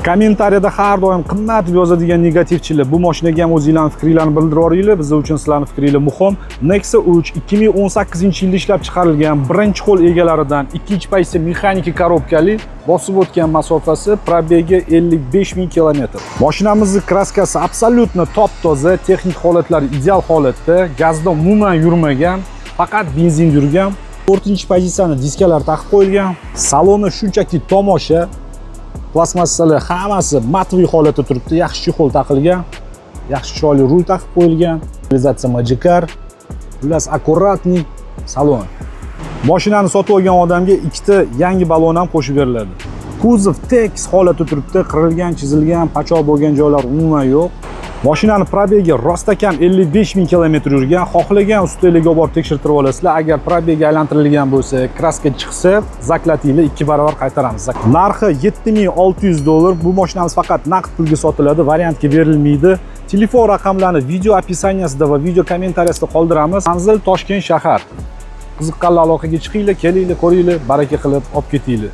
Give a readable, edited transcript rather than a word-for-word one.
Kommentariyada har doim qimmat deb yozadigan negativchilar, bu mashinaga ham o'zinglarning fikringlarni bildirib yuboringlar. Biz uchun sizlarning fikringlar muhim. Nexia 3 2018-yilda ishlab chiqarilgan, birinchi qo'l egalaridan, ikkinchi pozitsiya, mexanika korobkali, bosib o'tgan masofasi, пробег i 55 ming kilometr. Mashinamizni краска si абсолютно top toza, texnik holatlari ideal holatda, gazda umuman yurmagan, faqat benzin yurgan. To'rtinchi pozitsiyani diskalar taqib qo'yilgan. Saloni shunchaki tomosha. Plastmassalar hammasi матовый holatda turibdi, yaxshi чехол taqilgan, yaxshi chiroyli rul taqib qo'yilgan. Realizatsiya Magicar. Xullas, аккуратный salon. Mashinani sotib olgan odamga ikkita yangi balon ham qo'shib beriladi. Kuzov tekis holatda turibdi, qirilgan, chizilgan, pachoq bo'lgan joylar umuman yo'q. Mashinani пробег i rostakam 55 ming kilometr yurgan. Xohlagan ustalarga olib borib tekshirtirib olasizlar. Agar пробег aylantirilgan bo'lsa, краска chiqsa, заклад inglar 2 barobar qaytaramiz. Narxi 7600 dollar. Bu mashinamiz faqat naqd pulga sotiladi, variantga berilmaydi. Telefon raqamlarini video описания sida va video kommentariyasida qoldiramiz. Manzil: Toshkent shahar. Qiziqqanlar aloqaga chiqinglar, kelinglar, ko'ringlar, baraka qilib olib ketinglar.